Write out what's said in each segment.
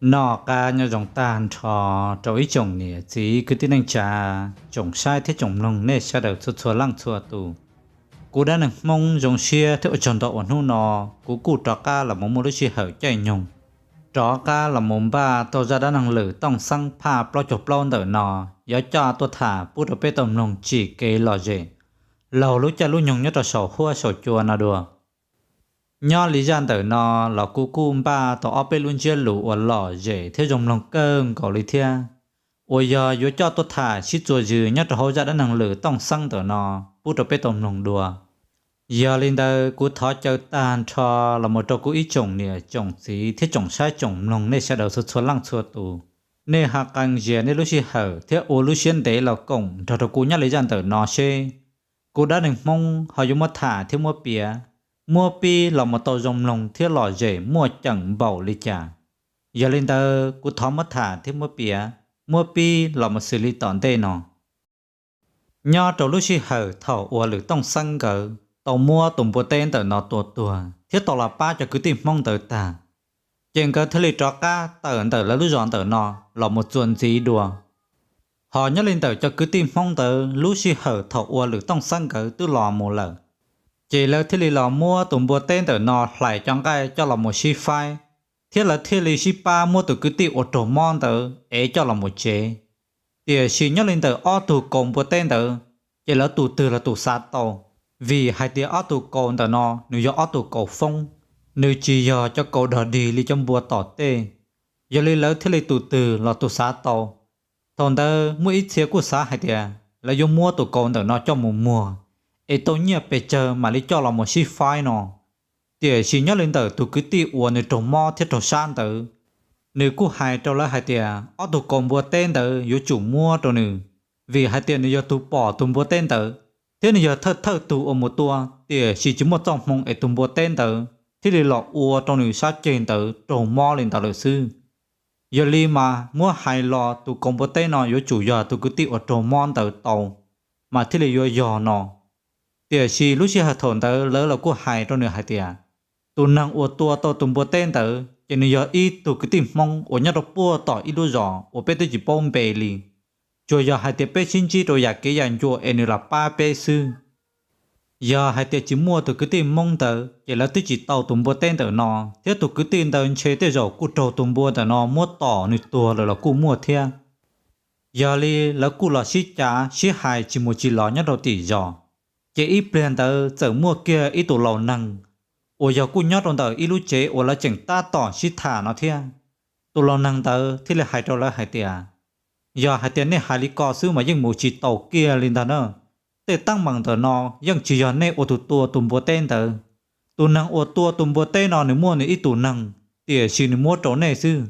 Noj qab nyob zoo tag nrho rau ib tsoom niam txiv kwv tij neej tsa, tsoom saib thiab tsoom mloog nej sawv daws txhua txhua leej txhua tus. Kuv dab neeg Hmoob zoo siab thiab ua tsaug ntau uas hnub no kuv kuj rov qab los mus muaj lub sij hawm caij nyoog rov qab los mus npaj tau zaj dab neeg lwm Tooj Xeeb phaj plaub caug plaub ntawm no, yuav coj tuaj tham pub rau peb tau mloog tsim kev lom zem laug lub caij lub nyoog nyob rau saum huab saum cua no dua. Nyob li zaj ntawm no los kuv kuj npaj tau ob peb lub ntsiab lus uas lom zem thiab zoo mloog kawg nkaus li thiab, uas yog yuav coj tuaj tham sib txuas zws nyob rau hauv zaj dab neeg lwm Tooj Xeeb ntawm no pub rau peb tau mloog dua. Yog li ntawd kuv thov caw tag nrho los mus rau kuv ib tsoom niam tsoom txiv thiab tsoom saib tsoom mloog nej sawv daws txhua txhua leej txhua tus, nej ho qee zias nej lub sij hawm thiab ua lub siab ntev los koom nrog rau kuv nyob li zaj ntawm no seb kuv dab neeg Hmoob ho yuav muab tham thiab muab piav, muab pib los mus tau zoo mloog thiab lom zem muaj ceem npaum li cas. Yog li ntawd kuv thov muab tham thiab muab piav, muab pib los mus xws li tom ntej no. Nyob rau lub sij hawm thaum uas lwm Tooj Xeeb nkawd tau muab tus npua teb ntawm no tua tuag thiab tau los pab cov kwv tij Hmoob ntawd tag, ces nkawd thiaj li rov qab tawm ntawm lawv lub zos ntawm no los mus txuas ntxiv dua. Ho nyob li ntawm cov kwv tij Hmoob ntawd lub sij hawm thaum uas lwm Tooj Xeeb nkawd twb los mus lawm, ces lawv thiaj li los muab tus npua teb ntawm no hlais cov nqaij coj los mus sib faib, thiab lawv thiaj li sib pab muab tus kwv tij uas raug mob ntawd ev coj los mus tsev. Tiam sis nyob li ntawm ob tug kaus npua teb ntawd, ces lawv tus twg los tus xav tau, vim hais tias ob tug kaus ntawm no nws yog ob tug kaus foob, nws tsis yog cov kaus dog dig li cov npua tom tej. Yog li lawv thiaj li tus twg los tus xav tau. Thaum ntawd muaj ib txhia kuj xav hais tias lawv yuav muab tus kaus ntawm no coj mus muag, es tau nyiaj pes tsawg mam li coj los mus sib faib no. Tiam sis nyob li ntawm tus kwv tij uas nws raug mob thiab raug sab ntawd, nws kuj hais rau lawv hais tias ob tug kaus npua teb ntawd yuav tsum muab rau nws, vim hais tias nws yog tus pom tus npua teb ntawd, thiab nws yog thawj thawj tug uas mus tua, tiam sis tsis muaj txoj hmoo es tus npua teb ntawd thiaj li los ua rau nws sab ceg ntawd raug mob li ntawd lawm xwb. Yog li mas muab hais los tus kaus npua teb no yuav tsum yog tus kwv tij uas raug mob ntawd tau, mas thiaj li yuav yog no. Tiam sis lub sij hawm thaum ntawd lawv los kuj hais rau nws hais tias, tus neeg uas tua tau tus npua teb ntawd ces nws yog ib tug kwv tij Hmoob uas nyob rau puag tom ib lub zos uas peb twb tsis paub npe li, tsuas yog hais tias peb sib ntsib rau yam kev yam ncua es nws los pab peb xwb. Yog hais tias tsis muaj tus kwv tij Hmoob ntawd ces lawv twb tsis tau tus npua teb ntawm no, thiab tus kwv tij ntawd ntshe tej zaum kuj raug tus npua ntawm no muab tom nws tuag lawm los kuj muaj thiab. Yog li lawv kuj los sib cav sib hais tsis mus tsis los nyob rau tim zos, ces ib pliag ntawd txawm muaj kiag ib tus laus neeg uas yog kuj nyob rau ntawm ib lub tsev uas lawv tseem tab tom sib tham no thiab. Tus laus neeg ntawd thiaj li hais rau lawv hais tias, yog hais tias nej hais li ko xwb mas yeej mus tsis taus kiag li ntag na. Tej teeb meem ntawm no yeej tsis yog nej ua tus tua tus npua teb ntawd. Tus neeg uas tua tus npua teb no nws muaj nws ib tug neeg, tiam sis nws muab rau nej xwb.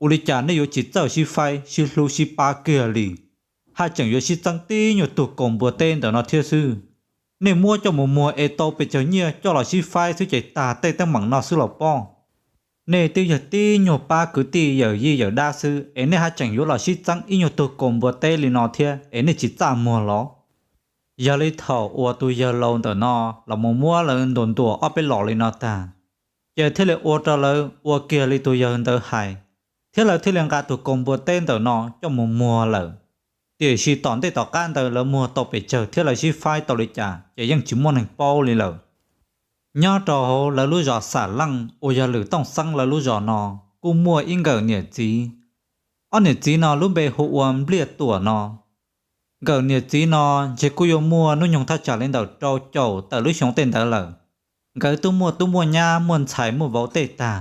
Ua li cas nej yuav tsis txawj sib faib sib hlub sib pab kiag li, haj tseem yuav sib txeeb tib nyuag tug kaus npua teb ntawm no thiab xwb? Nej muab coj mus muag es tau pes tsawg nyiaj coj los sib faib xwb ces tag tej teeb meem no xwb los pob. Nej twb yog tib nyuag pab kwv tij yawm yij yawm dab xwb es nej haj tseem yuav los sib txeeb ib nyuag tug kaus npua teb li no thiab es nej tsis txaj muag los? Yog li thaum uas tus yawg laus ntawm no los mus muab lawv ntuas ntuas ob peb los li no tag, ces thiaj li ua rau lawv ua kiag li tus yawg ntawd hais, thiab lawv thiaj li nqa tus kaus npua teb ntawm no coj mus muag lawm. Tiam sis tom ntej tom qab ntawd lawv muag tau pes tsawg thiab lawv sib faib tau li cas ces yeej tsis muaj neeg paub li lawm. Nyob rau hauv lawv lub zos Xam Leej uas yog Lwm Tooj Xeeb lawv lub zos no, kuj muaj ib nkawm niam txiv. Ob niam txiv no lub npe hu ua Npliaj Tuam no. Nkawm niam txiv no ntshe kuj yuav muaj hnub nyoog thaj tsam li ntawm rau caum tawm lub xyoo tej ntawd lawm. Nkawd twb muaj tub muaj nyab muaj ntxhais muaj vauv tej tag,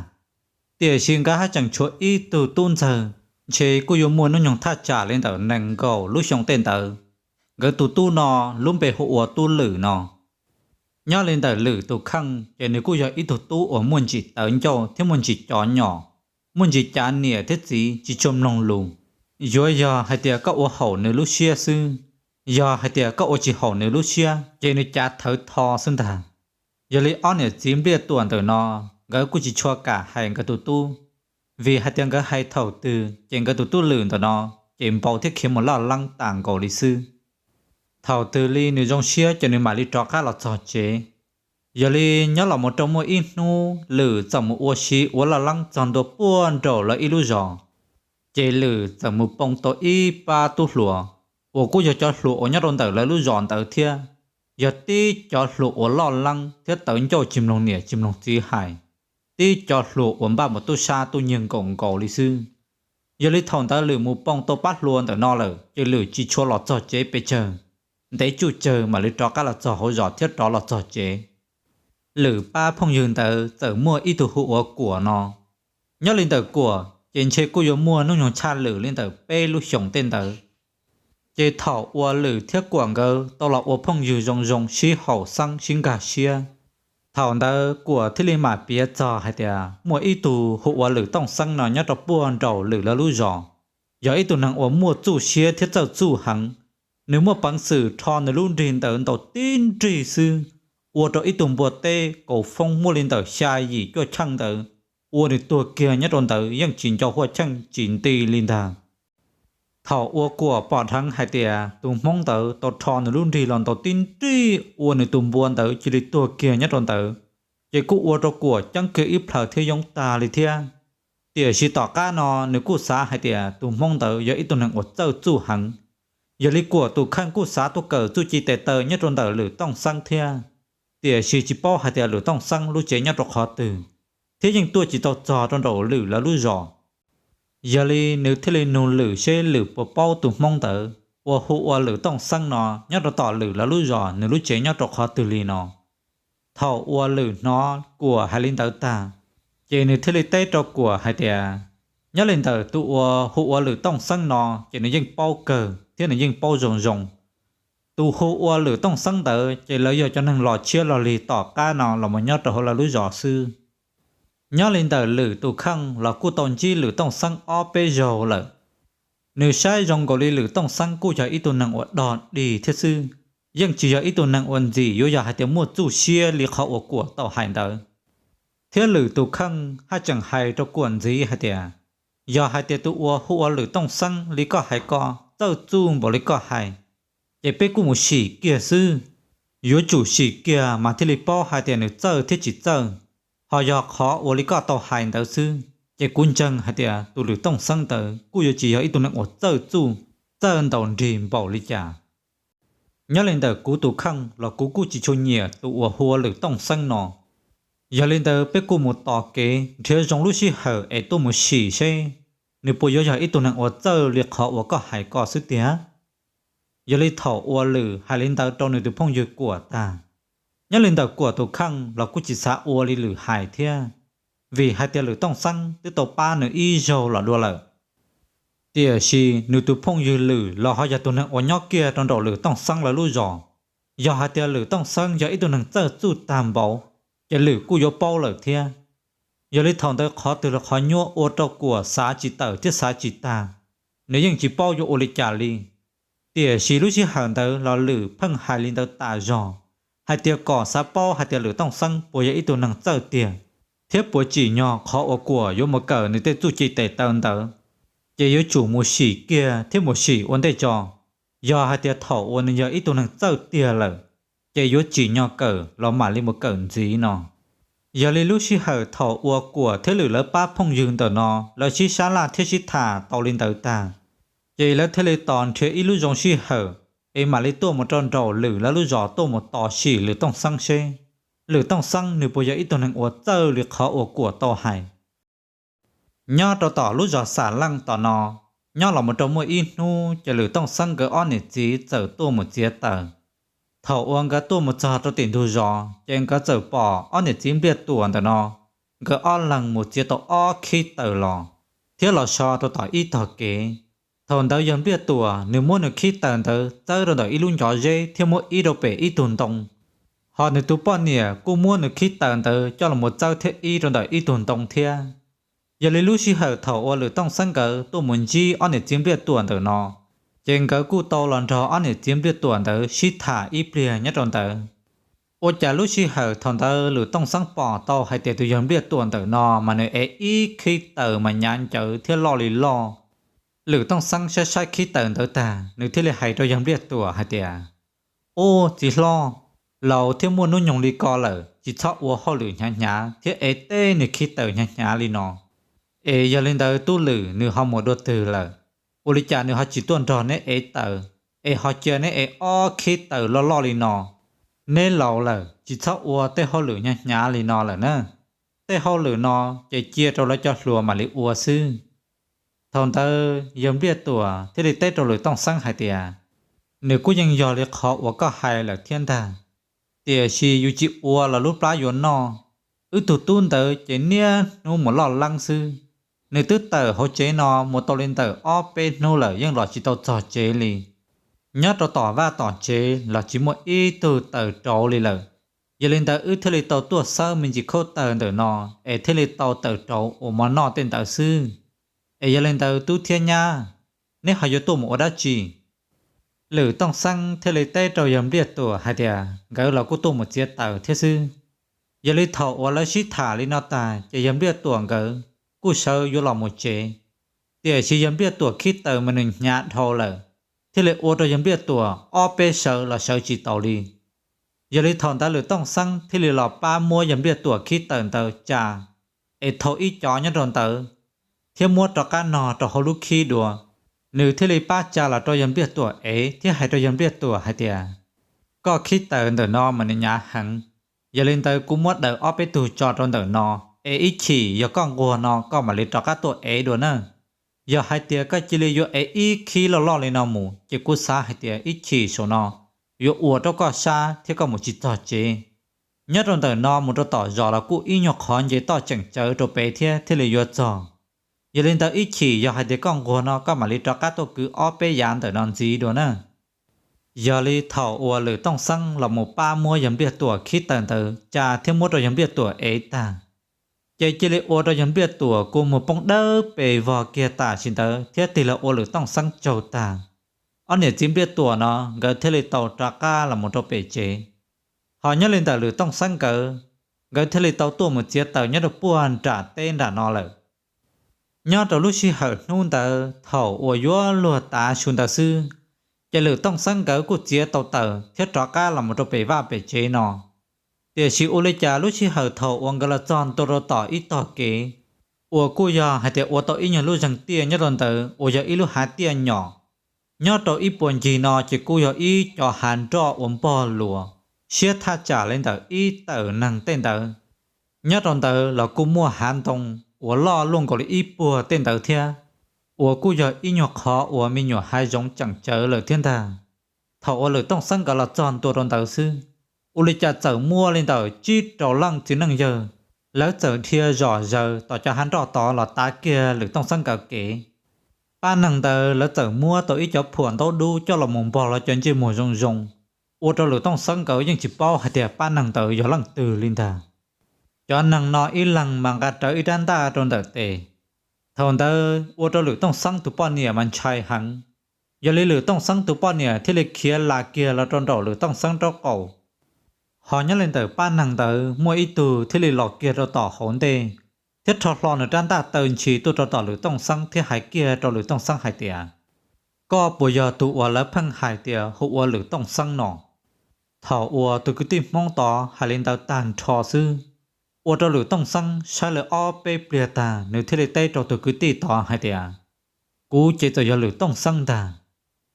tiam sis nkawd haj tseem tshuav ib tug tub ntxawg, ntshe kuj yuav muaj hnub nyoog thaj tsam li ntawm nees nkaum lub xyoo tej ntawd. Nkawd tus tub no lub npe hu ua Tub Lwm no. Nyob li ntawm Lwm tus kheej ces nws kuj yog ib tug tub uas muaj ntsis tawv ncauj thiab muaj ntsis cov nyom, muaj ntsis cav niam thiab txiv tsis tshua mloog lus. Yuav yog hais tias koj ua haum nws lub siab xwb, yog hais tias koj ua tsis haum nws lub siab ces nws cav thawv tho xwb ntag. Yog li ob niam txiv Npliaj Tuam ntawm no, nkawd kuj tsis tshua kam hais nkawd tus tub, vim hais tias nkawd hais thaum twg ces nkawd tus tub Lwm ntawm no ces npau thiab khiav mus laj leeb tas nkaus li xwb. Thaum twg li nws zoo siab ces nws mam li rov qab los txog tsev. Yog li nyob los mus rau muaj ib hnub Lwm txawm mus ua si ua laj leeb txog ntua puag nraum lawv ib lub zos, ces Lwm txawm mus pom tau ib pab tub hluas uas kuj yog cov hluas uas nyob rau ntawm lawv lub zos ntawd thiab. Yog tib cov hluas uas loj leeb thiab tawv ncauj tsis mloog niam tsis mloog txiv hais, tib cov hluas uas npaj mus tub sab tub nyiag nkaus nkaus li xwb. Yog li thaum ntawd Lwm mus pom tau pab hluas ntawm no lawm ces Lwm tsis tshua los txog tsev pes tsawg, ntev tsuj tsawg mam li rov qab los txog hauv zos thiab rov los txog tsev. Lwm pab phooj ywg ntawd txawm muaj ib tug hu ua Kuam no. Nyob li ntawm Kuam ces ntshe kuj yuav muaj hnub nyoog tshaj Lwm li ntawm peb lub xyoos tej ntawd. Ces thaum uas Lwm thiab Kuam nkawd tau los ua phooj ywg zoo zoo sib haum xeeb sib nkag siab, thaum ntawd Kuam thiaj li mam piav txog hais tias muaj ib tug hu ua Lwm Tooj Xeeb no nyob rau puag nraum Lwm lawv lub zos, yog ib tug neeg uas muaj txuj siab thiab txawj txuj heev. Nws muaj peev xwm rho nws lub nrig ntawd ntaus tib nrig xwb, ua rau ib tug npua teb kaus foob muaj li ntawm xya yim cuaj cheej ntawd, ua nws tuag kiag nyob rau ntawd yeej tsis nco huaj cheej tsis nti li ntag. Thaum uas Kuam pom dheev hais tias tus Hmoob ntawd tau rho nws lub nrig los ntaus tib nrig ua nws tus npua ntawd cia li tuag kiag nyob rau ntawd, ces kuj ua rau Kuam ceeb kiag ib plhaws thiab yoob tag li thiab. Tiam sis tom qab no nws kuj xav hais tias tus Hmoob ntawd yog ib tug neeg uas txawj txuj heev. Yog li Kuam tus kheej kuj xav tuaj kawm txuj ci tes taw nyob rau ntawm Lwm Tooj Xeeb thiab, tiam sis tsis paub hais tias Lwm Tooj Xeeb lub tsev nyob rau qhov twg, thiab yeej tuaj tsis tau txog rau nraum Lwm lawv lub zos. Yog li nws thiaj li nug Lwm seb Lwm puas paub tus Hmoob ntawd uas hu ua Lwm Tooj Xeeb no nyob rau tom Lwm lawv lub zos nws lub tsev nyob rau qhov twg li no. Thaum uas Lwm hnov Kuam hais li ntawd tag, ces nws thiaj li teb rau Kuam hais tias, nyob li ntawm tus uas hu ua Lwm Tooj Xeeb no ces nws yeej paub kawg thiab nws yeej paub zoo zoo. Tus hu ua Lwm Tooj Xeeb ntawd ces lawv yog cov neeg los tshiab los lig tom qab no los mus nyob rau hauv lawv lub zos xwb. Nyob li ntawm Lwm tus kheej los kuj tau ntsib Lwm Tooj Xeeb ob peb zaug lawm. Nws saib zoo nkaus li Lwm Tooj Xeeb kuj yog ib tug neeg uas dog dig thiab xwb, yeej tsis yog ib tug neeg uas ntxim yuav yog hais tias muaj txuj siab li qhov uas Kuam tau hais ntawd. Thiab Lwm tus kheej haj tseem hais rau Kuam ntxiv hais tias, yog hais tias tus uas hu ua Lwm Tooj Xeeb li koj hais ko txawj txuj npaum li koj hais, ces peb kuj mus sim kiag xwb. Yuav tsum sim kiag mas thiaj li paub hais tias nws txawj thiab tsis txawj. Ho yog qhov uas li koj tau hais ntawd xwb, ces kuv ntseeg hais tias tus Lwm Tooj Xeeb ntawd kuj yuav tsis yog ib tug neeg uas txawj txuj, txawj ntaus nrig npaum li cas. Nyob li ntawm kuv tus kheej los kuv kuj tsis tshua nyiam tus uas hu ua Lwm Tooj Xeeb no. Yog li ntawd peb kuj mus tos kev nrhiav zoo lub sij hawm es tuaj mus sim seb nws puas yuav yog ib tug neeg uas txawj li qhov uas koj hais ko xwb tiag. Yog li thaum uas Lwm hais li ntawd rau nws tus phooj ywg Kuam tag, nyob li ntawm Kuam tus kheej los kuj tsis xav ua li Lwm hais thiab, vim hais tias Lwm Tooj Xeeb twb tau pab nws ib zaug los dua lawm. Tiam sis nws tus phooj ywg Lwm los ho yog tus neeg uas nyob kiag rau nraum Lwm Tooj Xeeb lawv lub zos. Yog hais tias Lwm Tooj Xeeb yog ib tug neeg txawj txuj tag npaum, ces Lwm kuj yuav paub lawm thiab. Yog li thaum ntawd qhov twg los qhov nyuaj ua rau Kuam xav tsis tawm thiab xav tsis tag, nws yeej tsis paub yuav ua li cas li. Tiam sis lub sij hawm ntawd los Lwm pheej hais li ntawd tas zog, hais tias kom xav paub hais tias Lwm Tooj Xeeb puas yog ib tug neeg txawj tiag, thiab puas tsim nyog qhov uas Kuam yuav mus kawm nws tej txuj ci tes taw ntawd, ces yuav tsum mus sim kiag thiab mus sim ua ntej tso. Yog hais tias thaum uas nws yog ib tug neeg txawj tiag lawm, ces yuav tsim nyog kawm los mam li mus kawm ntxiv no. Yog li lub sij hawm thaum uas Kuam thiab Lwm lawv pab phooj ywg ntawm no lawv sib sab laj thiab sib tham tau li ntawd tag, ces lawv thiaj li tos nrhiav ib lub zoo sij hawm es mam li tuaj mus rau nraum Lwm lawv lub zos tuaj mus tos sim Lwm Tooj Xeeb seb Lwm Tooj Xeeb nws puas yog ib tug neeg uas txawj li qhov uas Kuam tau hais. Nyob rau tom lub zos Xam Leej tom no, nyob los mus rau muaj ib hnub ces Lwm Tooj Xeeb nkawd ob niam txiv txawm tuaj mus txiav taws. Thaum uas nkawd tuaj mus txog rau tim ntug zos ces nkawd txawm pom ob niam txiv Npliaj Tuam ntawm no, nkawd ob leeg mus txiav tau ob khib taws los, thiab los so rau tom ib tog kev. Thaum ntawd yawg Npliaj Tuam nws muab nws khib taws ntawd txawb rau ntawm ib lub ncov zeb thiab muab ib rau pem ib tug ntoo. Ho nws tus poj niam kuj muab nws khib taws ntawd coj los mus txawb thiab ib rau ntawm ib tug ntoo thiab. Yog li lub sij hawm thaum uas Lwm Tooj Xeeb nkawd tuaj mus ntsib ob niam txiv Npliaj Tuam ntawm no, ces nkawd kuj tau los nrog ob niam txiv Npliaj Tuam ntawd sib tham ib pliag nyob rau ntawd. Ua cas lub sij hawm thaum ntawd Lwm Tooj Xeeb pom tau hais tias tus yawg Npliaj Tuam ntawm no mas nws ev ib khib taws mas nyav ncawv thiab loj li loj. Lwm Tooj Xeeb saib saib khib taws ntawd tag, nws thiaj li hais rau yawg Npliaj Tuam hais tias, Ub, txiv hlob, laus thiab muaj hnub nyoog li ko lawm, tsis txhob ua hauj lwm hnyav hnyav thiab ev tej niag khib taws hnyav hnyav li no. Es yog li ntawd tub Lwm nws ho mus dua twg lawm? Ua li cas nws ho tsis tuaj nrog neb ev taws, es ho cia neb ev ob khib taws loj loj li no? Neb laus lawm, tsis txhob ua tej hauj lwm hnyav hnyav li no lawm na. Tej hauj lwm no ces cia rau lawv cov hluas mam li ua xwb. Thaum ntawd yawg Npliaj Tuam thiaj li teb rau Lwm Tooj Xeeb hais tias, nws kuj yeej yog li qhov uas koj hais lawm thiab ntag, tiam sis yus tsis ua los lub plab yuav noj. Wb tug tub ntawd ces niaj hnub mus loj leeb xwb. Nws twb tawm hauv tsev no mus tau li ntawm ob peb hnub lawm yeej los tsis tau txog tsev li. Nyob rau tom vaj tom tsev los tsis muaj ib tug taws rauv li lawm. Yog li ntawd wb thiaj li tau tuaj xawb me ntsis khaub taws ntawm no, es thiaj li tau taws rauv ua mov noj tej ntawd xwb. Es yog li ntawd tub thiab nyab, neb ho yuav tuaj mus ua dab tsi? Lwm Tooj Xeeb thiaj li teb rau yawg Npliaj Tuam hais tias nkawd los kuj tuaj mus txiav taws thiab xwb. Yog li thaum uas lawv sib tham li no tag ces yawg Npliaj Tuam nkawd kuj sawv yuav los mus tsev, tiam sis yawg Npliaj Tuam khib taws mas nws hnyav dhau lawm, thiaj li ua rau yawg Npliaj Tuam ob peb sawv los sawv tsis taus li. Yog li thaum ntawd Lwm Tooj Xeeb thiaj li los pab muab yawg Npliaj Tuam khib taws ntawd tsa, es thau ib cov nyob rau ntawd, thiab muab rov qab nog rau hauv lub khib dua. Nws thiaj li pab tsa los rau yawg Npliaj Tuam ev thiab hais rau yawg Npliaj Tuam hais tias, koj khib taws ntawm no mas nws hnyav heev, yog li ntawd kuv muab daws ob peb tug tso rau ntawm no, es ib chim yog koj nquag no koj mam li rov qab tuaj ev dua na. Yog hais tias koj cia li yuav ev ib khib loj loj li no mus ces kuv xav hais tias ib chim saum no yuav ua rau koj sab thiab koj mus tsis txog tsev. Nyob rau ntawm no mus rau tom zos los kuj ib nyuag qhov nce toj tseem tsawv rau pem thiab thiaj li yuav txog. Yog li ntawd ib chim yog hais tias koj nquag no koj mam li rov qab tuaj kwv ob peb yav ntawm no ntxiv dua na. Yog li thaum uas Lwm Tooj Xeeb los mus pab muab yawg Npliaj Tuam khib taws ntawd tsa thiab muab rau yawg Npliaj Tuam ev tag, ces cia li ua rau yawg Npliaj Tuam kua muag poob dawb pes vog kiag tam sim ntawd thiab tig los ua Lwm Tooj Xeeb tsaug tag. Ob niam txiv Npliaj Tuam no nkawd thiaj li tau rov qab los mus rau pem tsev. Ho nyob li ntawm Lwm Tooj Xeeb nkawd, nkawd thiaj li tau tuaj mus txiav taws nyob rau puag nram teb nram no lawm. Nyob rau lub sij hawm hnub ntawd thaum uas yuav luag tav su ntawd xwb, ces Lwm Tooj Xeeb nkawd kuj txiav tau taws thiab rov qab los mus rau pem vaj pem tsev no. Tiam sis ua li cas lub sij hawm thaum uas nkawd los txog ntua rau tom ib tog kev, uas kuj yog hais tias ua tau ib nyuag lub zeeg tiaj nyob rau ntawd uas yog ib lub hav tiaj nyom, nyob rau ib puag ncig no ces kuj yog ib cov hav nroj uas npog luas, siab thaj tsam li ntawm ib tawm neeg tej ntawd. Nyob rau ntawd los kuj muaj hav ntoo uas loj luaj nkaus li ib puag tej ntawd thiab, uas kuj yog ib nyuag qhov uas me nyuam hav zoov tseem tsawv lawm thiab ntag. Thaum uas Lwm Tooj Xeeb nkawd los txog ntua rau ntawd xwb, ua li cas txawm muaj li ntawm tsib rau leej txiv neej yawg, lawv txawm dhia zom zaws tom cov hav nroj tod los tav kiag Lwm Tooj Xeeb nkawd kev. Pab neeg ntawd lawv txawm muab tau ib cov phuam ntaub dub coj los mus npog lawv cov ntsej muag zoo zoo, ua rau Lwm Tooj Xeeb nkawd yeej tsis paub hais tias pab neeg ntawd yog leej twg li ntag. Cov neeg no ib leeg mas nqa rawv ib rab ntaj rau ntawm tes. Thaum ntawd ua rau Lwm Tooj Xeeb tus poj niam mas ntshai heev. Yog li Lwm Tooj Xeeb tus poj niam thiaj li khiav las kiag los rau nraum Lwm Tooj Xeeb nraub qaum. Ho nyob li ntawm pab neeg ntawd muaj ib tug thiaj li los kiag rau tom hauv ntej, thiab rho hlo nws rab ntaj taw ntshis tuaj rau tom Lwm Tooj Xeeb thiab hais kiag rau Lwm Tooj Xeeb hais tias, koj puas yog tus uas lawv pheej hais tias hu ua Lwm Tooj Xeeb no? Thaum uas tus kwv tij Hmoob tod hais li ntawd tag nrho xwb, ua rau Lwm Tooj Xeeb saib lawv ob peb pliag tag nws thiaj li teb rau tus kwv tij tod hais tias, kuv ces txawm yog Lwm Tooj Xeeb ntag.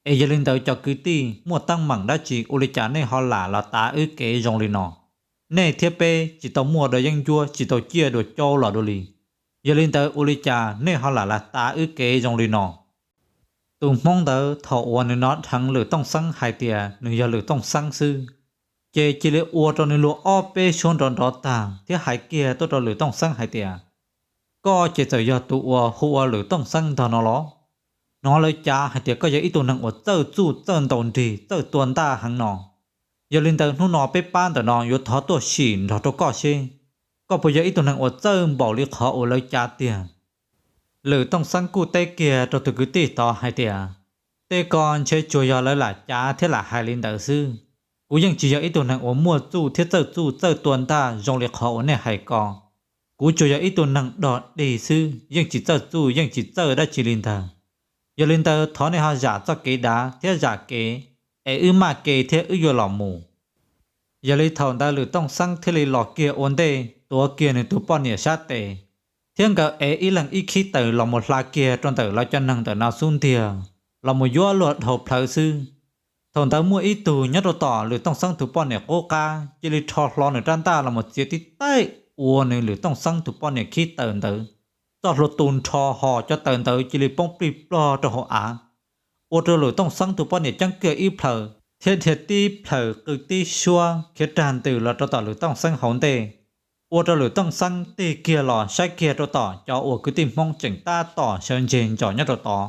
Es yog li ntawd cov kwv tij muaj teeb meem dab tsi ua li cas nej ho lam los tav wb kev zoo li no? Nej thiab peb tsis tau muaj dua yeeb ncuab tsis tau ciaj dua caub los dua li. Yog li ntawd ua li cas nej ho lam los tav wb kev zoo li no? Tus Hmoob ntawd thaum uas nws hnov dheev Lwm Tooj Xeeb hais tias nws yog Lwm Tooj Xeeb xwb, ces cia li ua rau nws luag ob peb suab nrov nrov tag thiab hais kiag tuaj rau Lwm Tooj Xeeb hais tias, koj ces txawm yog tus uas hu ua Lwm Tooj Xeeb ntag no los? Hnov lawv cav hais tias koj yog ib tug neeg uas txawj txuj txawj ntaus nrig txawj tua ntaj heev no. Yog li ntawd hnub no peb pab ntawm no yuav thov tuaj sim nrog rau koj seb koj puas yog ib tug neeg uas txawj npaum li qhov uas lawv cav tiag. Lwm Tooj Xeeb kuj teb kiag rau tus kwv tij tod hais tias, tej ko ntshe tsuas yog lawv lam cav thiab lam hais li ntawd xwb. Kuv yeej tsis yog ib tug neeg uas muaj txuj thiab txawj txuj txawj tua ntaj zoo li qhov uas nej hais ko. Kuv tsuas yog ib tug neeg dog dig xwb, yeej tsis txawj txuj yeej tsis txawj dab tsi li ntag. Yog li ntawd thov nej ho zam txoj kev dav thiab zam kev, es wb maj ke thiab wb yuav los mus. Yog li thaum ntawd Lwm Tooj Xeeb thiaj li los kiag ua ntej tuav kiag nws tus poj niam sab tes, thiab nkawd ev ib leeg ib khib taws los mus hla kiag rau ntawm lawv cov neeg ntawm no xub ntiag, los mus yuav luag dhau plhawv xwb. Thaum ntawd muaj ib tug nyob rau tom Lwm Tooj Xeeb tus poj niam qub qab cia li rho hlo nws rab ntaj los mus txiav tib taij ua nws Lwm Tooj Xeeb tus poj niam khib taws ntawd. Txoj hlua tu nrho ho cov taws ntawd cia li poob plig plog rau hauv av, ua rau Lwm Tooj Xeeb tus poj niam ceeb kiag ib plhaws thiab dhia tib plhaws qw tib suab khiav rag ntws los rau tom Lwm Tooj Xeeb hauv ntej, ua rau Lwm Tooj Xeeb tig kiag los saib kiag rau tom cov uas kwv tij Hmoob tseem tab tom sawv ntseg ntsos nyob rau tod.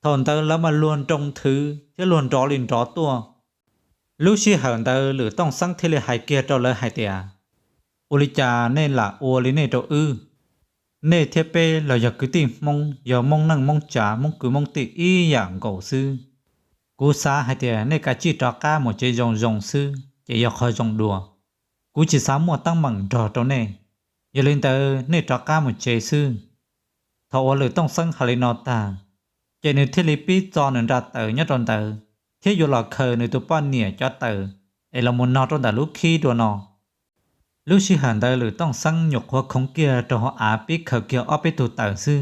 Thaum ntawd lawv mas luag nroo nthwv thiab luag nrov li nrov tuaj. Lub sij hawm ntawd Lwm Tooj Xeeb thiaj li hais kiag rau lawv hais tias, ua li cas nej lam ua li nej rau wb? Nej thiab peb los yog kwv tij Hmoob, yog Hmoob neej Hmoob tsav, Hmoob kwv Hmoob tij ib yam nkaus xwb. Kuv xav hais tias nej kav tsij rov qab mus tsev zoo zoo xwb ces yog qhov zoo dua. Kuv tsis xav muaj teeb meem nrog rau nej, yog li ntawd nej rov qab mus tsev xwb. Thaum uas Lwm Tooj Xeeb hais li no tag, ces nws thiaj li pib txo nws nra taws nyob rau ntawd thiab yuav los khaws nws tus poj niam cov taws es los mus no rau ntawm lub khib dua no. Lub sij hawm ntawd Lwm Tooj Xeeb nyuam qhuav khoov kiag rau hauv av pib khaws kiag ob peb tug taws xwb,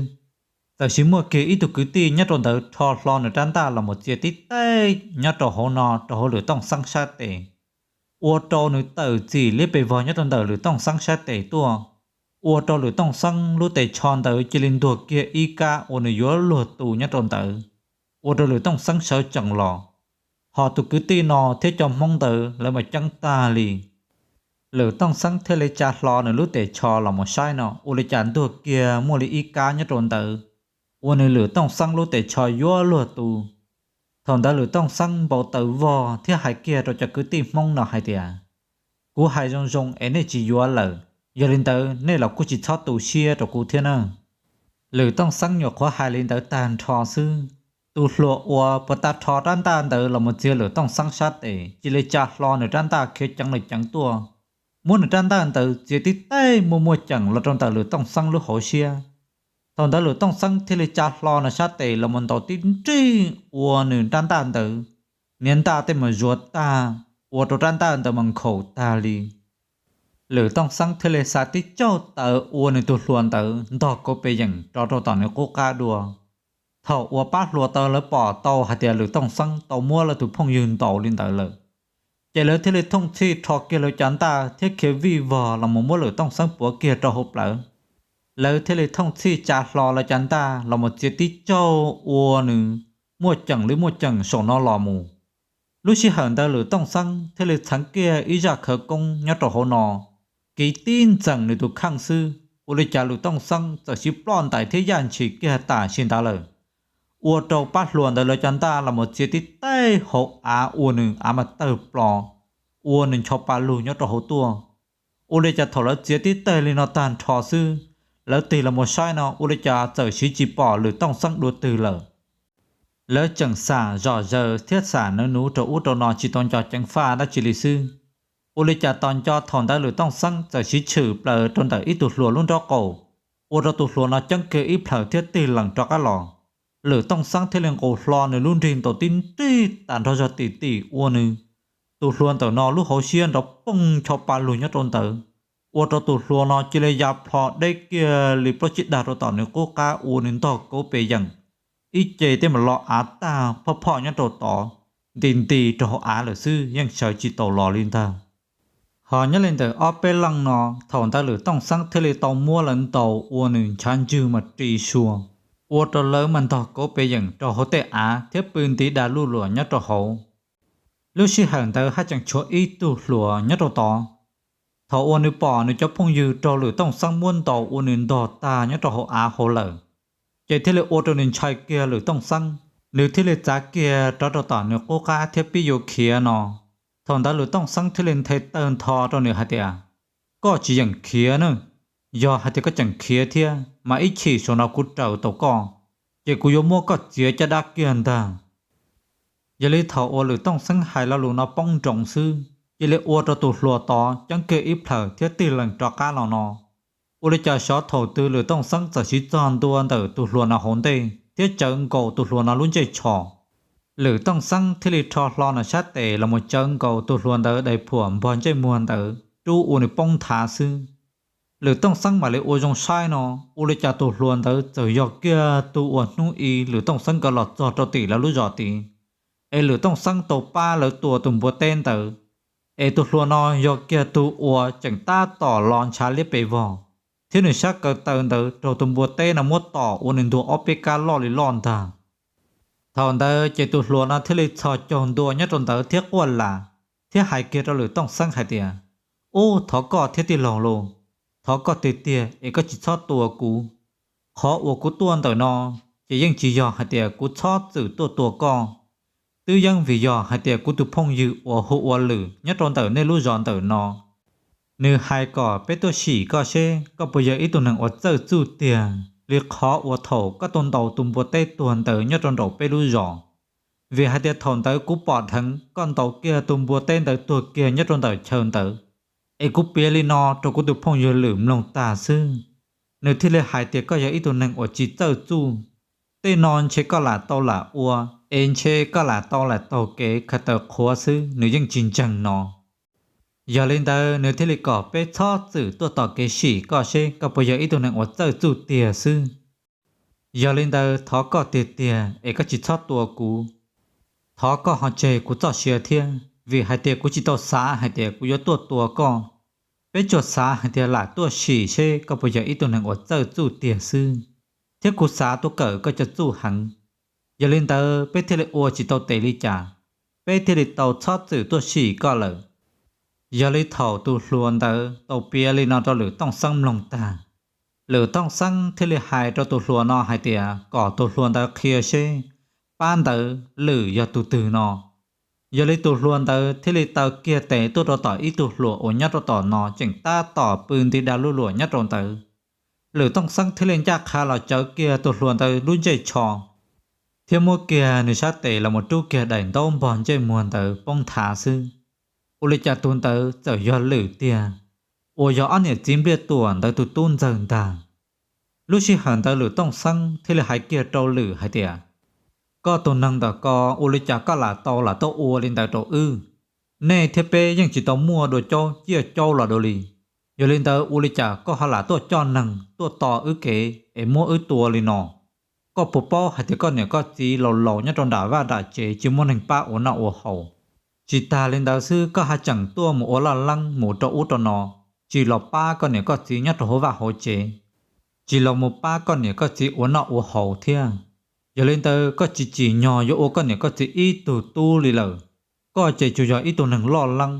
txawm sis muaj kiag ib tug kwv tij nyob rau ntawd rho hlo nws rab ntaj los mus txiav tib taij nyob rau hauv no rau hauv Lwm Tooj Xeeb sab tes, ua rau nws tawm txim liab pes vog nyob rau ntawm Lwm Tooj Xeeb sab tes tuaj, ua rau Lwm Tooj Xeeb lub tes tsho ntawd cia li ntuag kiag ib kab uas nws yuav luag tu nyob rau ntawd, ua rau Lwm Tooj Xeeb sawv tsees los. Ho tus kwv tij no thiab cov Hmoob ntawd lawv mas ceeb tag li. Lwm Tooj Xeeb thiaj li tsa hlo nws lub tes tsho los mus saib no ua li cas ntuag kiag muaj li ib kab nyob rau ntawd, ua nws Lwm Tooj Xeeb lub tes tsho yuav luag tu. Thaum ntawd Lwm Tooj Xeeb npau taws vog thiab hais kiag rau cov kwv tij Hmoob no hais tias, kuv hais zoo zoo es nej tsis yuav lawm, yog li ntawd nej los kuj tsis txhob tu siab rau kuv thiab na. Lwm Tooj Xeeb nyuam qhuav hais li ntawd tag nrho xwb, tus hluas uas puag ta rho rab ntaj ntawd los mus txiav Lwm Tooj Xeeb sab tes cia li tsa hlo nws rab ntaj khiav ceev li ceev tuaj, muab nws rab ntaj ntawd txiav tib taij muaj muaj ceem los rau ntawm Lwm Tooj Xeeb lub hauv siab. Thaum ntawd Lwm Tooj Xeeb thiaj li tsa hlo nws sab tes los mus ntaus tib nrig ua nws rab ntaj ntawd, niag ntaj tej mas zuav tag, ua rau rab ntaj ntawd mas nkhaus tag li. Lwm Tooj Xeeb thiaj li xa tib tsaug taws ua nws tus hluas ntawd ntog kauv pes yeem rov rau tom nws qub qab dua. Thaum uas pab hluas tau lawv pom tau hais tias Lwm Tooj Xeeb tau muab lawv tus phooj ywg ntaus li ntawd lawm, ces lawv thiaj li thooj txhij rho kiag lawv cov ntaj thiab khiav vij vog los mus muab Lwm Tooj Xeeb puav kiag rau hauv plawv. Lawv thiaj li thooj txhij tsa hlo lawv cov ntaj los mus txiav tib tsaug ua nws muaj ceem li muaj ceem saum no los mus. Lub sij hawm ntawd Lwm Tooj Xeeb thiaj li txheev kiag ib zaj khawv koob nyob rau hauv no, kiv tib ntxeem nws tus kheej xwb, ua li cas Lwm Tooj Xeeb txawm siv ploj ntais thiab yaj ntshis kiag tam sim ntawd lawm, ua rau pab hluas ntawd lawv cov ntaj los mus txiav tib taij hauv av ua nws av mas tawg plo, ua nws ncho pa lug nyob rau hauv tuaj. Ua li cas thaum lawv txiav tib taij li no tag nrho xwb, lawv tig los mus saib no ua li cas txawm siv tsis pom Lwm Tooj Xeeb dua twg lawm. Lawv tseem xam zom zaws thiab xam nawv nuv rau ub rau no tsis tau nco ceev faj dab tsi li xwb. Ua li cas tos nco thaum ntawd Lwm Tooj Xeeb txawm siv tshwm plaws rau ntawm ib tug hluas lub nraub qaum, ua rau tus hluas no ceeb kiag ib plhaws thiab tig lees rov qab los. Lwm Tooj Xeeb thiaj li nqus hlo nws lub nrig ntaus tib nrig tas nrho zog tim tim ua nws tus hluas ntawm no lub hauv siab nrov poog ncho pa lug nyob rau ntawd, ua rau tus hluas no cia li ya plho deb kiag li plaub tsib dag rau tom nws qub qab ua nws ntog kauv pes yeem, ib ce tej mam lo av tag phoj phoj nyob rau tod, nti nti rau hauv av lawm xwb yeej sawv tsis taus los li ntag. Ho nyob li ntawm ob peb leej no, thaum ntawd Lwm Tooj Xeeb thiaj li tau muab lawv ntaus ua nws ntshav ntswg mas ri sua, ua rau lawv mas ntog kauv pes yeem rau hauv tej av thiab pw ntiv da luj luam nyob rau hauv. Lub sij hawm ntawd haj tseem tshuav ib tug hluas nyob rau tod. Thaum uas nws pom nws cov phooj ywg raug Lwm Tooj Xeeb muab ntaus ua nws ntog tag nyob rau hauv av hauv lawm, ces thiaj li ua rau nws ntshai kiag Lwm Tooj Xeeb, nws thiaj li txav kiag rov rau tom nws qub qab thiab pib yuav khiav no. Thaum ntawd Lwm Tooj Xeeb thiaj li nthe tawg ntho rau nws hais tias, koj tsis yeem khiav na, yog hais tias koj tseem khiav thiab mas ib chim saum no kuv raws tau koj, ces kuv yuav muab koj txiav caj dab kiag ntag. Yog li thaum uas Lwm Tooj Xeeb hais lo lus no poob nroos xwb, cia li ua rau tus hluas tod ceeb kiag ib plhaws thiab tig lees rov qab los no. Ua li cas xyov thaum twg Lwm Tooj Xeeb txawm siv txog ntua ntawm tus hluas no hauv ntej thiab tsawv nkaus tus hluas no lub ntsej tsho. Lwm Tooj Xeeb thiaj li rho hlo nws sab tes los mus tsawv nkaus tus hluas ntawd daim phuam npog ntsej muag ntawd rub ua nws poob nthav xwb. Lwm Tooj Xeeb mam li ua zoo saib no, ua li cas tus hluas ntawd txawm yog kiag tus uas hnub i Lwm Tooj Xeeb nkawd los txog rau tim lawv lub zos tid, es Lwm Tooj Xeeb tau pab lawv tua tus npua teb ntawd, es tus hluas no yog kiag tus uas tseem tab tom los ntshav liab pes vog, thiab nws sab kaw taw ntawd raug tus npua teb no muab tom ua nws ntuag ob peb kab loj li loj ntag. Thaum ntawd ces tus hluas no thiaj li txhos caug ntua nyob rau ntawd thiab quaj lam, thiab hais kiag rau Lwm Tooj Xeeb hais tias, Ub, thov koj thiab tij laug lauj, thov koj tiag tiag es koj tsis txhob tua kuv. Qhov uas kuv tuaj ntawm no ces yeej tsis yog hais tias kuv txhob txwm tuaj tua koj, twb yeej vim yog hais tias kuv tus phooj ywg uas hu ua Lwm nyob rau ntawm nej lub zos ntawm no, nws hais kom peb tuaj sim koj seb koj puas yog ib tug neeg uas txawj txuj tiag li qhov uas thaum koj tuaj ntaus tus npua teb tuag ntawd nyob rau nraum peb lub zos. Vim hais tias thaum ntawd kuv pom dheev koj ntaus kiag tus npua teb ntawd tuag kiag nyob rau ntawm chaw ntawd, es kuv piav li no rau kuv tus phooj ywg Lwm mloog tag xwb, nws thiaj li hais tias koj yog ib tug neeg uas tsis txawj txuj. Tej no ntshe koj lam tau lam ua, es ntshe koj lam tau lam taug kev khaws taws qhuav xwb, nws yeej tsis ntseeg no. Yog li ntawd nws thiaj li kom peb txhob txwm tuaj tom kev sim koj seb koj puas yog ib tug neeg uas txawj txuj tiag xwb. Yog li ntawd thov koj tiag tiag es koj tsis txhob tua kuv. Thov koj ho tseg kuv txoj sia thiab, vim hais tias kuv tsis tau xav hais tias kuv yuav tuaj tua koj. Peb tsuas xav hais tias lam tuaj sim seb koj puas yog ib tug neeg uas txawj txuj tiag xwb, thiab kuv xav tuaj kawm koj cov txuj heev. Yog li ntawd peb thiaj li ua tsis tau tes li cas, peb thiaj li tau txhob txwm tuaj sim koj lawm. Yog li thaum tus hluas ntawd tau piav li no rau Lwm Tooj Xeeb mloog tag, Lwm Tooj Xeeb thiaj li hais rau tus hluas no hais tias kom tus hluas ntawd qhia seb pab ntawd Lwm yog tus twg no. Yog li tus hluas ntawd thiaj li taw kiag tes tuaj rau tom ib tug hluas uas nyob rau tom no tseem tab tom pw nti da luj luam nyob rau ntawd. Lwm Tooj Xeeb thiaj li ncaj qha los tsawv kiag tus hluas ntawd lub ntsej tsho, thiab muab kiag nws sab tes los mus rub kiag daim ntaub npog ntsej muag ntawd poob nthav xwb. Ua li cas tus ntawd txawm yog Lwm tiag, uas yog ob niam txiv Npliaj Tuam ntawd tus tub ntxawg ntag. Lub sij hawm ntawd Lwm Tooj Xeeb thiaj li hais kiag rau Lwm hais tias, koj tus neeg ntawm ko ua li cas koj lam tau lam tuaj ua li ntawd rau wb? Nej thiab peb yeej tsis tau muaj dua caub ciaj caub los dua li. Yog li ntawd ua li cas koj ho lam tuaj coj neeg tuaj tos wb kev es muab wb tua li no? Koj puas paub hais tias koj niam koj txiv laus laus nyob rau nram vaj nram tsev tsis muaj neeg pab ua noj ua haus? Tsis tas li ntawd xwb, koj haj tseem tuaj mus ua laj leeb mus rau ub rau no, tsis los pab koj niam koj txiv nyob rau hauv vaj hauv tsev, tsis los mus pab koj niam koj txiv ua noj ua haus thiab. Yog li ntawd koj tsis tsim nyog yuav ua koj niam koj txiv ib tug tub li lawm. Koj ces tsuas yog ib tug neeg loj leeb,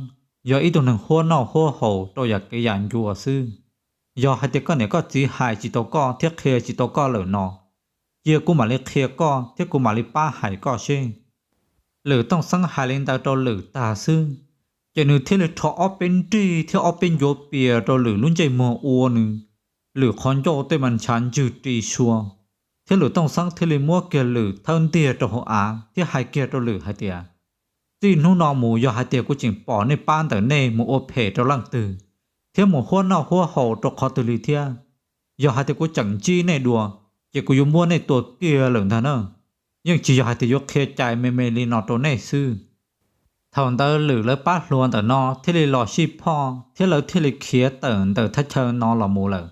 yog ib tug neeg huab noj huab haus rau yam kev yam ncua xwb. Yog hais tias koj niam koj txiv hais tsis tau koj thiab qhia tsis tau koj lawm no, cia kuv mam li qhia koj thiab kuv mam li pab hais koj seb. Lwm Tooj Xeeb hais li ntawd rau Lwm tag xwb, ces nws thiaj li rho ob peb nrig thiab ob peb ncuav pias rau Lwm lub ntsej muag ua nws, Lwm qhov ncauj tej mas ntshav ntswg ri sua, thiab Lwm Tooj Xeeb thiaj li muab kiag Lwm thawb ntiag rau hauv av thiab hais kiag rau Lwm hais tias, txij hnub no mus yog hais tias kuv tseem pom nej pab ntawm nej mus ua phem rau leej twg, thiab mus huab noj huab haus rau qhov twg li thiab, yog hais tias kuv tseem ntsib nej dua, ces kuv yuav muab nej tua kiag lawm ntag na. Yeej tsis yog hais tias yuav qhia cai me me li no rau nej xwb. Thaum ntawd Lwm lawv pab hluas ntawm no thiaj li los sij phoj thiab lawv thiaj li khiav tawm ntawm thaj chaw no los mus lawm.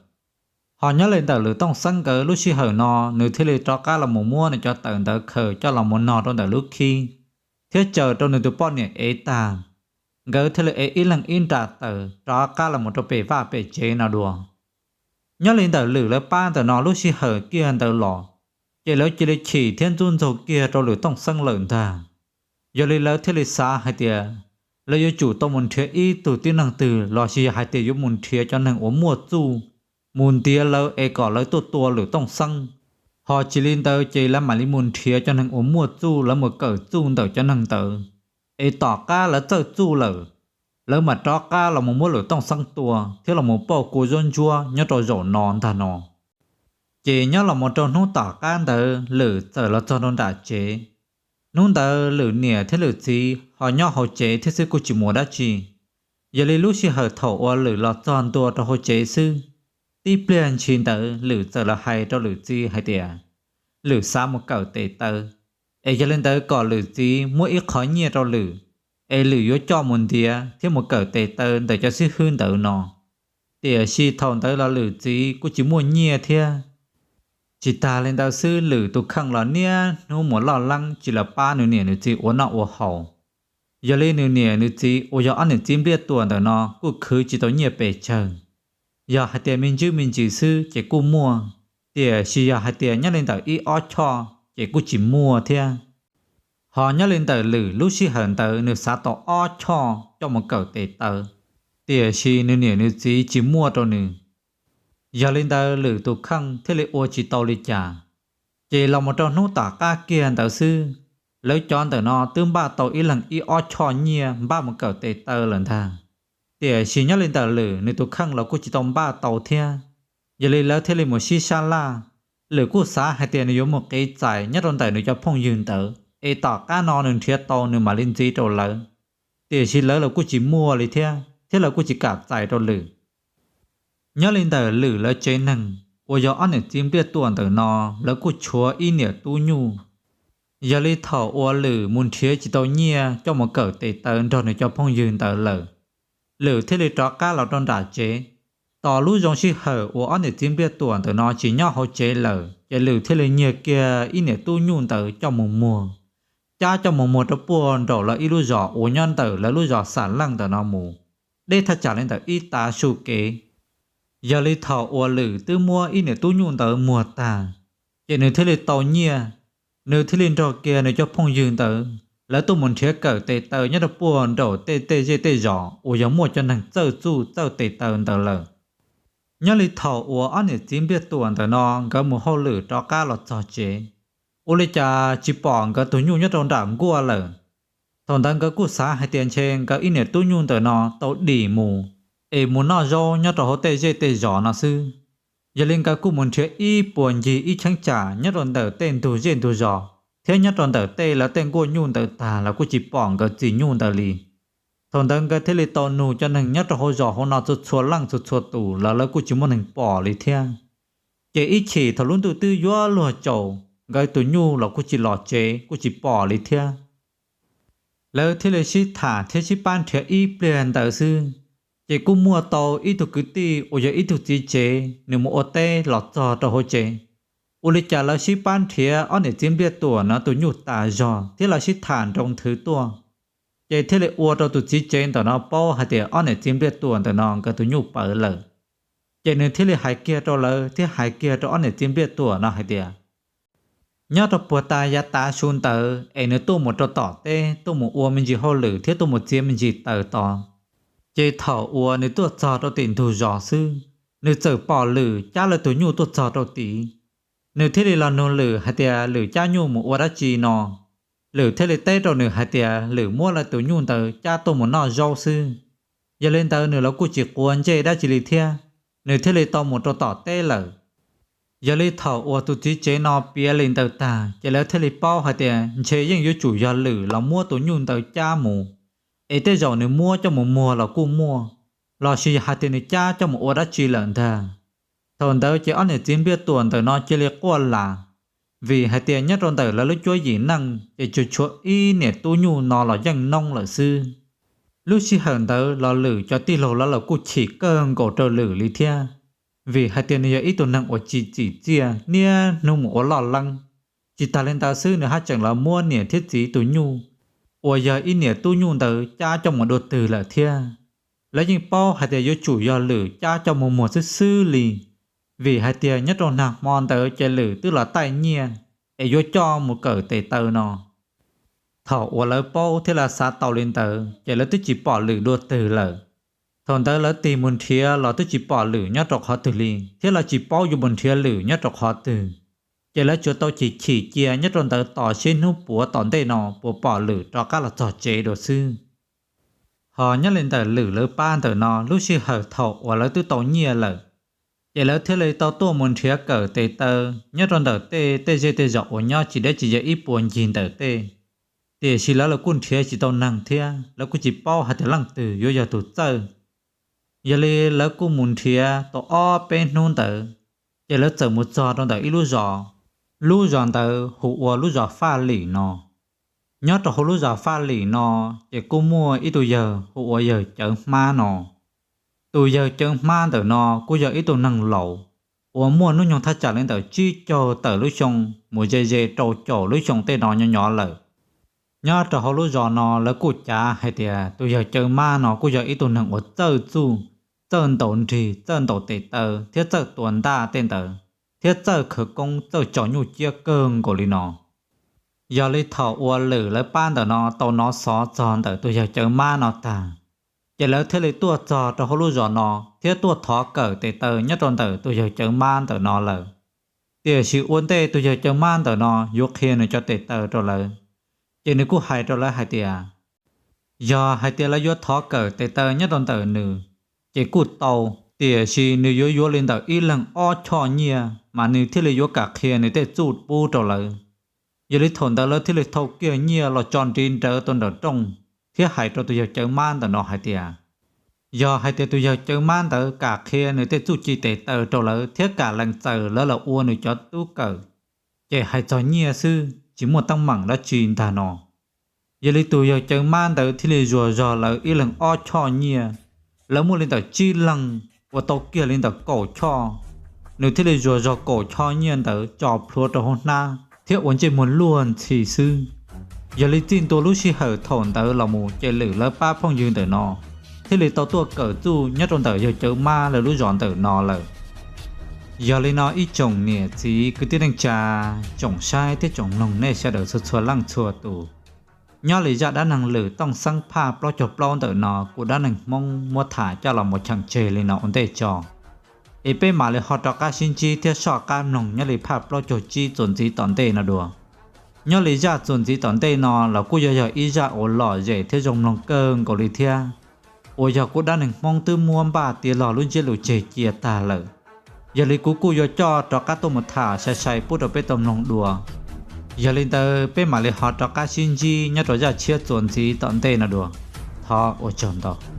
Ho nyob li ntawm Lwm Tooj Xeeb nkawd lub sij hawm no, nws thiaj li rov qab los mus muab nws cov tawm ntawd khaws coj los mus nog rau ntawm lub khib, thiab caw rau nws tus poj niam ev tag, nkawd thiaj li ev ib leeg ib nra tawm rov qab los mus rau pem vaj pem tsev no dua. Nyob li ntawm Lwm lawv pab ntawm no lub sij hawm kiag ntawd los, ces lawv cia li chim thiab ntxub ntxaug kiag rau Lwm Tooj Xeeb lawm ntag. Yog li lawv thiaj li xav hais tias, lawv yuav tsum tau mus nrhiav ib tug tib neeg twg los sis yog hais tias yuav mus nrhiav cov neeg uas muaj txuj mus ntiav lawv es kom lawv tuaj tua Lwm Tooj Xeeb. Ho tsis li ntawd ces lawv mam li mus nrhiav cov neeg uas muaj txuj, lawv mus kawm txuj ntawm cov neeg ntawd, es tom qab lawv txawj txuj lawm, lawv mam rov qab los mus muab Lwm Tooj Xeeb tua thiab los mus pauj kua zuab ntsuab nyob rau zaum no ntag no. Ces nyob los mus rau hnub tom qab ntawd Lwm txawm los txog rau nram tsev. Hnub ntawd Lwm niam thiab Lwm txiv ho nyob hauv tsev thiab xwb kuj tsis mus dab tsi. Yog li lub sij hawm thaum uas Lwm los txog ntua rau hauv tsev xwb, tib pliag ntshis ntawd Lwm txawm los hais rau Lwm txiv hais tias, Lwm xav mus kawm tes taw. es yog li ntawd kom lwm txiv muab ib qho nyiaj rau lwm, es lwm yuav coj mus ntiav thiab mus kawm tes taw ntawm cov xib hwb ntawd no. Tiam sis thaum ntawd los lwm txiv kuj tsis muaj nyiaj thiab. Tsis tas li ntawd xwb, lwm tus kheej los niaj hnub mus loj leeb tsis los pab nws niam nws txiv ua noj ua haus. Yog li nws niam nws txiv uas yog ob niam txiv Npliaj Tuam ntawm no kuj khwv tsis tau nyiaj pes tsawg. Yog hais tias me ntsis me ntsis xwb ces kuj muaj, tiam sis yog hais tias nyob li ntawm ib ob choj ces kuj tsis muaj thiab. Ho nyob li ntawm lwm lub sij hawm ntawd nws xav tau ob choj coj mus kawm tes taw, tiam sis nws niam nws txiv tsis muaj rau nws. Yog li ntawd lwm tus kheej thiaj li ua tsis tau li cas. Ces los mus rau hnub tom qab kiag ntawd xwb, lawv cov ntawm no twb npaj tau ib leeg ib ob choj nyiaj npaj mus kawm tes taw lawm ntag. Tiam sis nyob li ntawm lwm nws tus kheej los kuj tsis tau npaj tau thiab. Yog li lawv thiaj li mus sib sab laj. Lwm kuj xav hais tias nws yuav mus qiv txais nyob rau ntawm nws cov phooj ywg ntawd es tom qab no nws nrhiav tau nws mam li ntxiv rau lawv. Tiam sis lawv los kuj tsis muaj li thiab, thiab lawv kuj tsis kam txais rau lwm. Nyob li ntawm lwm lawv tsev neeg uas yog ob niam txiv Npliaj Tuam ntawm no, lawv kuj tshuav ib niam tub nyuj. Yog li thaum uas lwm mus nrhiav tsis tau nyiaj coj mus kawm tes taw nrog nws cov phooj ywg ntawd lawm, lwm thiaj li rov qab los rau nram tsev. Tos lub zoo sij hawm uas ob niam txiv Npliaj Tuam ntawm no tsis nyob hauv tsev lawm ces lwm thiaj li nyiag kiag ib niam tub nyuj ntawd coj mus muag, cab coj mus muag rau puag nraum lawv ib lub zos uas nyob ntawm lawv lub zos Xam Leej ntawm no mus, deb thaj tsam li ntawm ib tav su kev. Yog li thaum uas lwm twb muab ib niam tub nyuj ntawd muag tag, ces nws thiaj li tau nyiaj. Nws thiaj li nrog kiag nws cov phooj ywg ntawd, lawv tuaj mus nrhiav kawm tes taw nyob rau puag nraum tej tej zej tej zos uas yog muaj cov neeg txawj txuj txawj tes taw ntawd lawm. Nyob li thaum uas ob niam txiv Npliaj Tuam ntawm no nkawd mus hauj lwm rov qab los txog tsev, ua li cas tsis pom nkawd tus nyuj nyob rau nram nkuaj lawm. Thaum ntawd nkawd kuj xav hais tias ntshe nkawd ib niam tub nyuj ntawm no tau dim mus, es mus noj zaub nyob rau hauv tej zej tej zos no xwb. Yog li nkawd kuj mus nrhiav ib puas ncig ib cheeb tsam nyob rau ntawm tej ntug zej ntug zos thiab nyob rau ntawm tej lawv tej nkuaj nyuj ntawd tag los kuj tsis pom nkawd txiv nyuj ntawd li. Thaum ntawd nkawd thiaj li tau nug cov neeg nyob rau hauv zos hauv no txhua txhua leej txhua txhua tus los lawv kuj tsis muaj neeg pom li thiab. Ces ib chim thaum lub ntuj twb yuav luag tsaus, nkawd tus nyuj los kuj tsis los tsev kuj tsis pom li thiab. Lawv thiaj li sib tham thiab sib pab nrhiav ib pliag ntawd xwb, ces kuj muaj tau ib tug kwv tij uas yog ib tug txiv tsev, nws mus ua teb los txog rau hauv tsev. Ua li cas lawv sib pab nrhiav ob niam txiv Npliaj Tuam no tus nyuj tas zog thiab lawv sib tham nroo nthwv tuaj, ces thiaj li ua rau tus txiv tsev ntawm no paub hais tias ob niam txiv Npliaj Tuam ntawm no nkawd tus nyuj pawv lawm. Ces nws thiaj li hais kiag rau lawv thiab hais kiag rau ob niam txiv Npliaj Tuam no hais tias, nyob rau puag ta yav tav su ntawd es nws tuaj mus rau tom teb tuaj mus ua me ntsis hauj lwm thiab tuaj mus txiav me ntsis taws tod. Ces thaum uas nws tuaj txog rau tim ntug zos xwb, nws txawm pom lwm cab lawv tus nyuj tuaj txog rau tid. Nws thiaj li los nug lwm hais tias lwm cab nyuj mus ua dab tsi no. Lwm thiaj li teb rau nws hais tias lwm muab lawv tus nyuj ntawd cab tuaj mus noj zaub xwb. Yog li ntawd nws los kuj tsis quav ntsej dab tsi li thiab, nws thiaj li tau mus rau tom teb lawm. Yog li thaum uas tus txiv tsev no piav li ntawd tag ces lawv thiaj li paub hais tias ntshe yeej yuav tsum yog lwm los muab tus nyuj ntawd cab mus, es tej zaum nws muab coj mus muag los kuj muaj, los sis hais tias nws cab coj mus ua dab tsi lawm ntag. Thaum ntawd ces ob niam txiv Npliaj Tuam ntawm no cia li quaj las, vim hais tias nyob rau ntawm lawv lub cuab yim neej ces tsuas tshuav ib niam tub nyuj no los yeej noob lawm xwb. Lub sij hawm ntawd los lwm cov tij laug lawv los kuj chim kawg nkaus rau lwm li thiab, vim hais tias nws yog ib tug neeg uas tsis txim txiaj niaj hnub mus ua loj leeb. Tsis tas li ntawd xwb, nws haj tseem los muab niam thiab txiv tus nyuj uas yog ib niam tub nyuj ntawd cab coj mus dua twg lawm thiab. Lawv yeej paub hais tias yuav tsum yog lwm cab coj mus muag xwb xwb li, vim hais tias nyob rau nag hmo ntawd ces lwm twb los taij nyiaj es yuav coj mus kawm tes taw no. Thaum uas lawv paub thiab lawv xav tau li ntawd ces lawv twb tsis pom lwm dua twg lawm. Thaum ntawd lawv tig mus nrhiav los twb tsis pom lwm nyob rau qhov twg li thiab lawv tsis paub yuav mus nrhiav lwm nyob rau qhov twg. Ces lawv tsuas tau chim chim cia nyob rau ntawd tos seb hnub puav tom ntej no puas pom lwm rov qab los txog tsev dua xwb. Ho nyob li ntawm lwm lawv pab ntawm no, lub sij hawm thaum uas lawv twb tau nyiaj lawm, ces lawv thiaj li tau tuaj mus nrhiav kawm tes taw nyob rau ntawm tej tej zej tej zos uas nyob tsis deb tsis ze ib puas ncig ntawm tej. Tiam sis lawv los kuj nrhiav tsis tau neeg thiab lawv kuj tsis paub hais tias leej twg yuav yog tus txawj. Yog li lawv kuj mus nrhiav tau ob peb hnub ntawd, ces lawv txawm mus txog rau ntawm ib lub zos. Lub zos ntawd hu ua lub zos Faj Lim no. Nyob rau hauv lub zos Faj Lim no, ces kuj muaj ib tug yawg hu ua yawg Cawv Hmab no. Tus yawg Cawv Hmab ntawm no kuj yog ib tug neeg laus uas muaj hnub nyoog thaj tsam li ntawm tsib caug tawm lub xyoo mus ze ze rau caum lub xyoo tej no nyob nyob lawm. Nyob rau hauv lub zos no lawv kuj cav hais tias tus yawg Cawv Hmab no kuj yog ib tug neeg uas txawj txuj, txawj ntaus nrig, txawj ntaus tes taw thiab txawj tua ntaj tej ntawd, thiab txawj khawv koob, txawj tso nyuj ciab kawg nkaus li no. Yog li thaum uas lwm lawv pab ntawm no tau hnov xov txog ntawm tus yawg Cawv Hmab no tag, ces lawv thiaj li tuaj txog rau hauv lub zos no thiab tuaj thov kawm tes taw nyob rau ntawm tus yawg Cawv Hmab ntawm no lawm. Tiam sis ua ntej tus yawg Cawv Hmab ntawm no yuav qhia nws cov tes taw rau lawv, ces nws kuj hais rau lawv hais tias, yog hais tias lawv yuav thov kawm tes taw nyob rau ntawm nws, ces kuj tau, tiam sis nws yuav yuav li ntawm ib leeg ob choj nyiaj mas nws thiaj li yuav kam qhia nws tej txuj pub rau lawv. Yog li thaum ntawd lawv thiaj li thau kiag nyiaj los tso ntiv nrawv tau nram rooj, thiab hais rau tus yawg Cawv Hmab ntawm no hais tias, yog hais tias tus yawg Cawv Hmab ntawd kam qhia nws tej txuj ci tes taw rau lawv thiab kam lees txawm lawv los ua nws cov tub kawm, ces hais txog nyiaj xwb tsis muaj teeb meem dab tsi ntag no. Yog li tus yawg Cawv Hmab ntawd thiaj li zuag zog lawv ib leeg ob choj nyiaj. Lawv muaj li ntawm tsib leeg uas tau kiag li ntawm kaum choj, nws thiaj li zuag zog kaum choj nyiaj ntawd tso plhuav rau hauv hnab thiab ua ntsej muag luag ntxhi xwb. Yog li txij ntua lub sij hawm thaum ntawd los mus ces lwm lawv pab phooj ywg ntawm no thiaj li tau tuaj kawm txuj nyob rau ntawm yawg Cawv Hmab lawv lub zos ntawm no lawm. Yog li no ib tsoom niam txiv kwv tij neej tsa, tsoom saib thiab tsoom mloog nej sawv daws txhua txhua leej txhua tus, nyob li zaj dab neeg lwm Tooj Xeeb phaj plaub caug plaub ntawm no kuv Dab Neeg Hmoob muab tham coj los mus cheem tseg li no ua ntej tso, es peb mam li ho rov qab sib ntsib thiab soj qab mloog nyob li phaj plaub caug tsib txuas ntxiv tom ntej no dua. Nyob li zaj txuas ntxiv tom ntej no los kuj yog yog ib zaj uas lom zem thiab zoo mloog kawg nkaus li thiab, uas yog kuv Dab Neeg Hmoob twb muab npaj tiav los lub ntsiab lus tseg cia tag lawm. Yog li kuv kuj yuav coj rov qab tuaj mus tham sai sai pub rau peb tau mloog dua. Yog li ntawd peb mam li ho rov qab sib ntsib nyob rau zaj tshiab txuas ntxiv tom ntej no dua. Thov ua tsaug ntau.